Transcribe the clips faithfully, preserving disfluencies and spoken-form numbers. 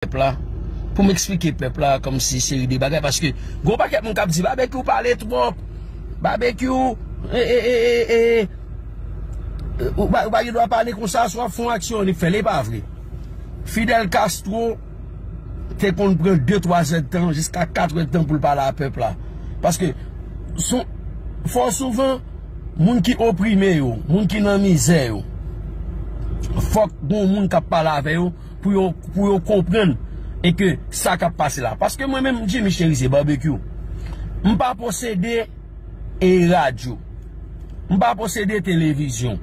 pèp la, pou m eksplike pèp la kòmsi seri de bagay, paske gon pakèt moun k ap di Babekyou pale twòp, Babekyou, e, e, e, e, e, ou pa, ou pa gen dwa pale konsa, si w ap fè yon aksyon, annik fè l, e pa vre. Fidel Castro te konn pran de, twa zè d tan, jiska kat è d tan pou l pale a pèp la. Paske, sou, fò souvan, moun ki oprime yo, moun ki nan mizè yo, fòk gon moun k ap pale avè yo, pou yo, pou yo konprann e ke sa k ap pase la. Paske mwen menm, Jimmy Cherizier Babekyou, m pa posede e radyo. M pa posede televizyon.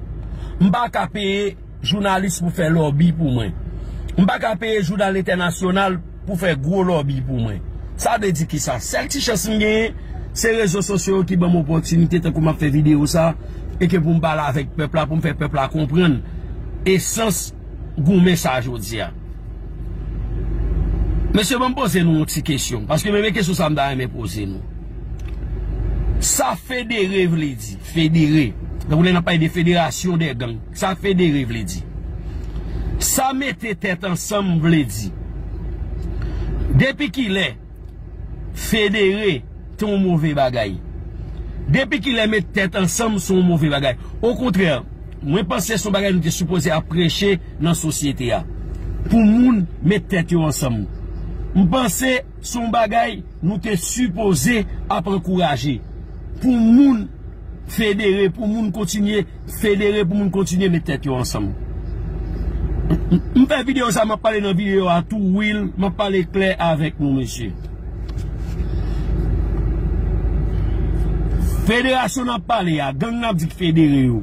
M pa ka peye jounalis pou fè lòbi pou mwen. M pa ka peye jounal entènasyonal pou fè gwo lòbi pou mwen. Sa vle di kisa? Sèl ti chans m genyen, se rezo sosyo yo ki ban m opòtinite, tankou m ap fè videyo sa, e ke pou m pale avèk pèp la, pou m fè pèp la konprann esans goumen sa jodi a. Mesye, ban m poze nou yon ti kesyon, paske menm kesyon sa m ta renmen poze nou. Sa federe vle di, federe. Donk, lè n ap pale de fédération des gangs, sa federe vle di? Sa mete tèt ansanm vle di? Depi kilè federe te yon move bagay? Depi kilè met tèt ansanm se yon move bagay? Okontrè, mwen panse se yon bagay nou te sipoze ap preche nan sosyete a. Pou moun met tèt yo ansanm. M panse se yon bagay nou te sipoze ap ankouraje. Pou moun federe, pou moun kontinye federe, pou moun kontinye met tèt yo ansanm. M, m, m fè videyo sa, m ap pale nan videyo a tou, wi, m ap pale klè avèk nou, mesye. Federasyon n ap pale a, gang n ap di k federe yo.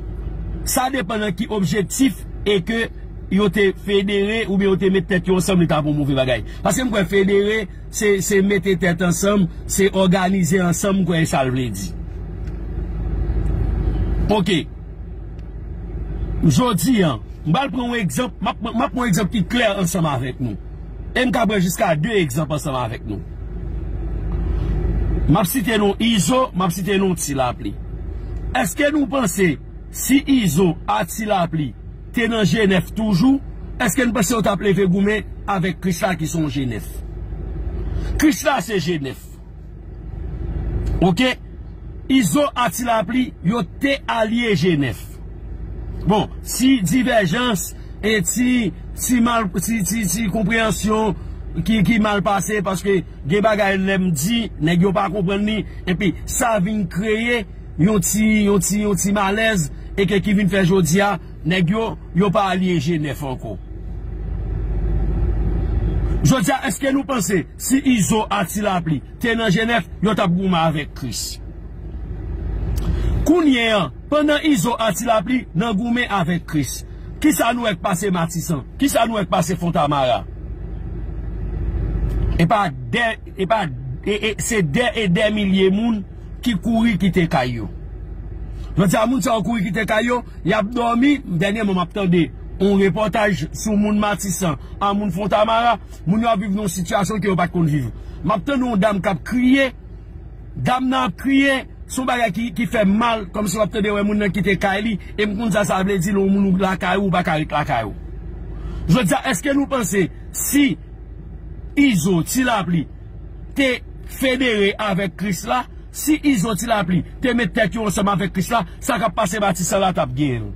Sa depann nan ki objektif e ke yo te federe oubyen yo te met tèt yo ansanm, li ta pou move bagay. Paske m kwè federe, se, se mete tèt ansanm, se òganize ansanm, m kwè e sa l vle di. Oke. Jodi a, m pral pran yon egzanp, m ap, m ap pran yon egzanp ki klè ansanm avèk nou. E m ka pran jiska de egzanp ansanm avèk nou. M ap site non Izo, m ap site non Ti Lapli. Èske nou panse si Izo a Ti Lapli te nan Jenèf toujou, èske n panse yo t ap leve goumen avèk Krisla ki se yon Jenèf? Krisla se Jenèf. Oke? Izo a Ti Lapli, yo te alye Jenèf. Bon, ti divèjans e ti, ti mal, ti, ti, ti konpreyansyon ki, ki mal pase, paske gen bagay lè m di, nèg yo pa konprann li, epi sa vin kreye yon ti, yon ti, yon ti malèz, e ke ki vin fè jodi a, nèg yo, yo pa alye Jenèf ankò. Jodi a, èske nou panse si Izo a Ti Lapli te nan Jenèf, yo t ap goumen avèk Kris? Kounye a, pandan Izo a Ti Lapli nan goumen avèk Kris, kisa nou wè k pase Matisan? Kisa nou wè k pase Fontamara? E pa dè, e pa, e, e, se dè e dè milye moun ki kouri kite kay yo. Jodi a, moun sa yo kouri kite kay yo, y ap dòmi. Dènyèman, m ap tande yon repòtaj sou moun Matisan a moun Fontamara. Moun yo ap viv nan yon sitiyasyon ke yo pa t konn viv. M ap tande yon dam k ap kriye. Dam nan ap kriye. Se yon bagay ki, ki fè m mal, kòmsi w ap tande wè moun nan kite kay li. E m konn sa sa vle di lè yon moun ou lakay ou, ou pa ka ret lakay ou. Jodi a, èske nou panse si Izo, Ti Lapli, te federe avèk Kris la, si Izo, Ti Lapli te met tèt yo ansanm avèk Kris la, sa k ap pase Matisan la t ap genyen l.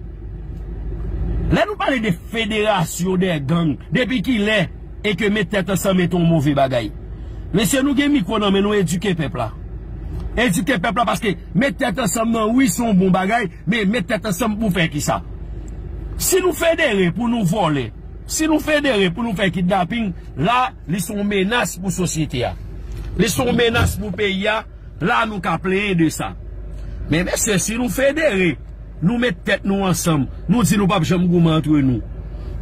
Lè nou pale de federasyon dè gang, depi kilè e ke met tèt ansanm e te yon move bagay? Mesye, nou gen mikwo nan men nou, edike pèp la. Edike pèp la, paske met tèt ansanm nan, wi, se yon bon bagay, men met tèt ansanm pou fè kisa? Si nou federe pou nou vòlè, si nou federe pou nou fè kidnaping, la, li se yon menas pou sosyete a. Li se yon menas pou peyi a. La, nou ka plenyen de sa. Men mesye, si nou federe, nou met tèt nou ansanm, nou di nou p ap janm goumen antre nou.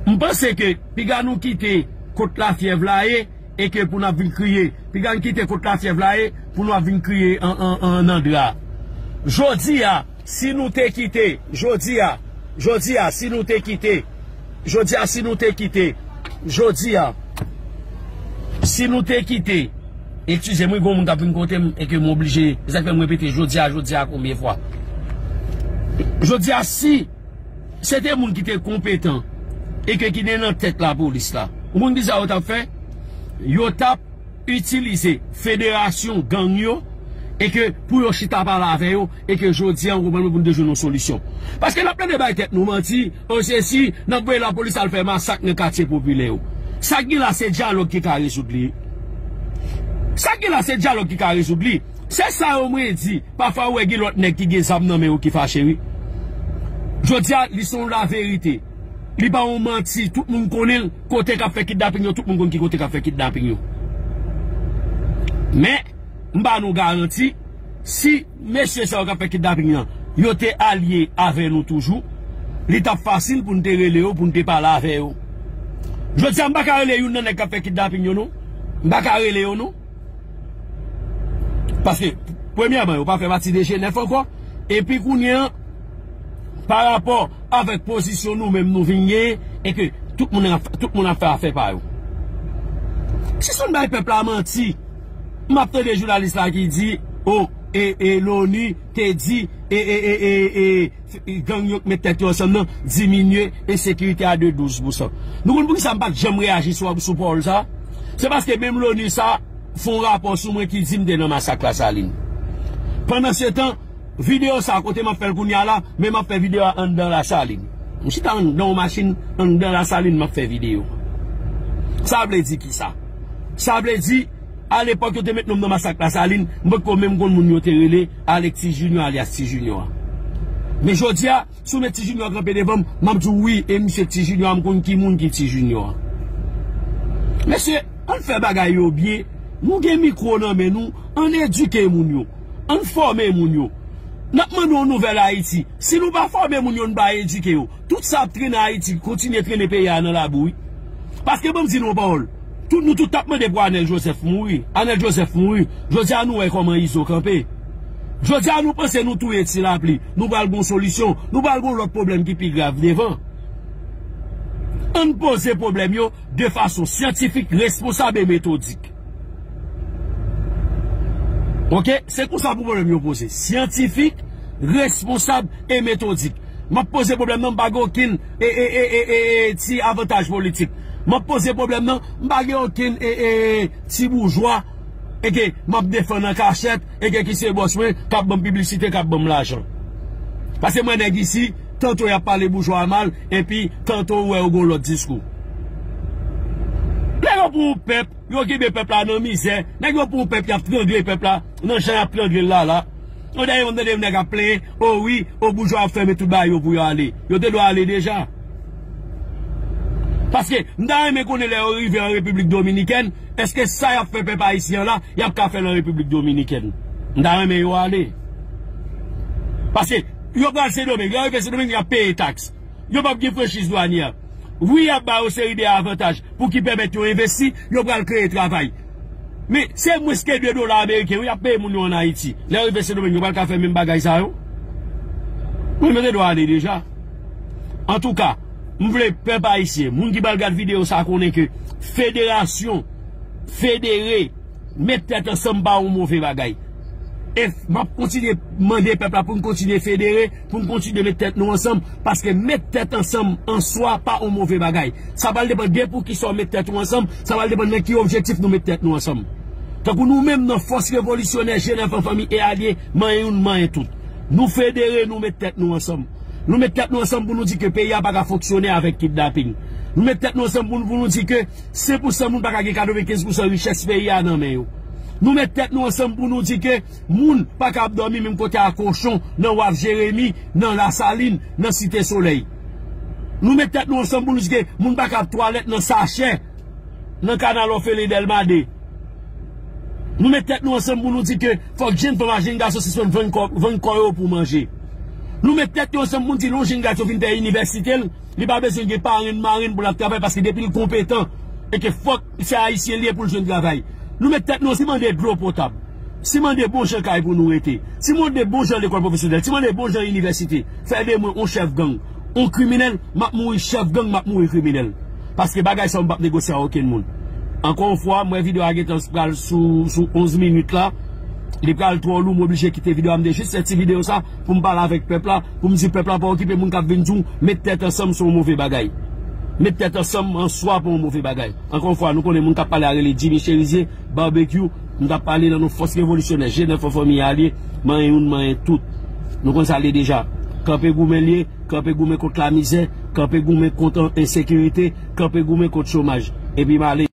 M panse ke piga nou kite kot lafyèv la ye, e ke pou n ap vin kriye. Piga n kite kot lafyèv la ye, pou nou ap vin kriye an, an, an, nan dra. Jodi a, si nou te kite, jodi a, jodi a, si nou te kite, jodi a, si nou te kite, jodi a, si nou te kite, eskize m, wi, gon moun k ap vin kote m, e ke m oblije, se sa k fè m repete, jodi a, jodi a, konbyen fwa? Jodi a, si se te moun ki te konpetan, e ke ki te nan tèt lapolis la, ou konn kisa yo t ap fè? yo t ap itilize federasyon gang yo, e ke pou yo chita pale avè yo, e ke jodi a, ou konprann, pou n te jwenn yon solisyon. Paske n ap tande bay tèt nou manti, o sesi, n ap voye lapolis al fè masak nan katye popilè yo. Sa k gen la, se dyalòg ki ka rezoud li. Sa k gen la, se dyalòg ki ka rezoud li. Se sa yo mwen di, pafwa ou wè gen lòt nèg ki gen zam nan men yo ki fache, wi. Jodi a, li se yon laverite. Li pa yon manti, tout moun konnen l, kote k ap fè kidnaping yo, tout moun konn ki kote k ap fè kidnaping yo. Men, m ba nou garanti, si mesye sa yo k ap fè kidnaping nan, yo te alye avè nou toujou, li t ap fasil pou n te rele yo, pou n te pale avè yo. Jodi a, m pa ka rele youn nan nèg k ap fè kidnaping yo, non. M pa ka rele yo, non. Paske, premyèman, yo pa fè pati de G nèf ankò. Epi kounye a, pa rapò avèk pozisyon nou menm nou vin genyen, e ke tout moun ap, tout moun ap fè afè pa yo. Si se yon bay pèp la manti, m ap tande jounalis la ki di, o, e, e, Loni te di, e, e, e, e, e, gang yo k met tèt yo ansanm nan diminye ensekirite a de douz pousan. Nou konn poukisa m pa t janm reyaji sou, sou pawòl sa? Se paske menm Loni sa fè yon rapò sou mwen ki di m te nan masak Lasalin. Pandansetan, videyo sa kote m ap fè l kounye a la, men m ap fè videyo a anndan Lasalin. M chita anndan yon machin, anndan Lasalin, m ap fè videyo. Sa vle di kisa? Sa vle di, alepòk yo te met non m nan masak Lasalin, m potko menm konn moun yo te rele Alexis Junior alyas Ti Junior a. Men jodi a, si w met Ti Junior kanpe devan m, m ap di w wi, e misye Ti Junior a, m konn ki moun ki Ti Junior a. Mesye, ann fè bagay yo byen. Nou gen mikwo nan men nou, ann edike moun yo. Ann fòme moun yo. N ap mande yon nouvèl Ayiti. Si nou pa fòme moun yo, nou pa edike yo, tout sa ap trennen Ayiti, kontinye trennen peyi a nan labou, wi. Paske ban m di nou yon pawòl. Tout, nou tout t ap mande pou Anèl Joseph mouri. Anèl Joseph mouri. Jodi a nou wè kòman Izo kanpe. Jodi a nou panse nou touye Ti Lapli. Nou pral gon solisyon. Nou pral gon lòt pwoblèm ki pi grav devan. Ann poze pwoblèm yo de fason syantifik, responsab e metodik. Oke? Se konsa pou pwoblèm yo poze. Syantifik, responsab e metodik. M ap poze pwoblèm nan, m pa gen okenn e, e, e, e, e, e, ti avantaj politik. M ap poze pwoblèm nan, m pa gen okenn e, e, e, ti boujwa e ke m ap defann an kachèt e ke ki se bòs mwen k ap ban m piblisite, k ap ban m lajan. Paske mwen nèg isi, tanto y ap pale boujwa a mal, epi tanto ou wè yo gen yon lòt diskou. Nèg yo pran yon pèp, yo kenbe pèp la nan mizè, nèg yo pran yon pèp, y ap trangle pèp la nan jan y ap trangle l la la. Yon dènye m tande yon nèg ap plenyen, o wi, o boujwa ap fèmen tout bagay yo pou yo ale. Yo te dwe ale deja. Paske m ta renmen konnen lè yo rive an Repiblik Dominikèn, èske sa y ap fè pèp ayisyen an la, y ap ka fè l an Repiblik Dominikèn? M ta renmen yo ale. Paske yo pral Sendomeng, lè yo rive Sendomeng, y ap peye taks. Yo p ap gen franchiz dwanyè. Wi, y ap ba yo seri de avantaj pou ki pèmèt yo envesti, yo pral kreye travay. Men, se mwens ke de dola ameriken, wi, y ap peye moun yo ann Ayiti. Lè yo rive Sendomeng, yo pral ka fè menm bagay sa yo. Wi, men yo te dwe ale deja. Antouka, m vle pèp ayisyen, moun ki pral gad videyo sa konnen ke federasyon, federe, met tèt ansanm pa yon move bagay. E m ap kontinye mande pèp la pou n kontinye federe, pou n kontinye met tèt nou ansanm, paske met tèt ansanm an swa pa yon move bagay. Sa pral depann de poukisa w met tèt ou ansanm, sa pral depann nan ki objektif nou met tèt nou ansanm. Tankou nou menm nan Fòs Revolisyonè G nèf an fanmi e alye, manyen youn, manyen tout. Nou federe, nou met tèt nou ansanm. Nou met tèt nou ansanm pou nou di ke peyi a pa ka fonksyone avèk kidnaping. Nou met tèt nou ansanm pou nou, pou nou di ke sen pou san moun pa ka gen katrevenkenz pou san richès peyi a nan men yo. Nou met tèt nou ansanm pou nou di ke moun pa ka ap dòmi menm kote a kochon nan Waf Jeremi, nan Lasalin, nan Site Solèy. Nou met tèt nou ansanm pou nou di ke moun pa ka ap twalèt nan sachè nan kanal òfelen Dèlma de. Nou met tèt nou ansanm pou nou di ke fòk jèn fanm ak jèn gason sispann vann kò, vann kò yo pou manje. Nou met tèt yo ansanm pou nou di lè yon jèn gason fin fè inivèsite l, li pa bezwen gen parenn marenn pou l ap travay paske depi l konpetan e ke fòk se ayisyen li ye pou l jwenn travay. Nou met tèt nou ansanm, si mande dlo potab, si mande bon jan kay pou nou rete, si mande bon jan lekòl pwofesyonèl, si mande bon jan inivèsite, fè de mwen yon chèf gang, yon kriminèl, m ap mouri chèf gang, m ap mouri kriminèl. Paske bagay sa yo m p ap negosye ak okenn moun. Ankò yon fwa, m wè videyo a gentan pral sou, sou onz minit la. Li pral twò lou, m oblije kite videyo a. M te jis fè ti videyo sa pou m pale avèk pèp la, pou m di pèp la pa okipe moun k ap vin di w met tèt ansanm se yon move bagay. Met tèt ansanm an swa pa yon move bagay. Ankò yon fwa, nou konnen moun k ap pale a rele Jimmy Cherizier, Barbecue, m t ap pale nan non fòs revolisyonè, G nèf an fanmi a li ye, manyen youn, manyen tout. Nou konn sa l ye deja. Kanpe goumen l ye, kanpe goumen kont lamizè, kanpe goumen kont ensekirite, kanpe goumen kont chomaj. Epi m ale.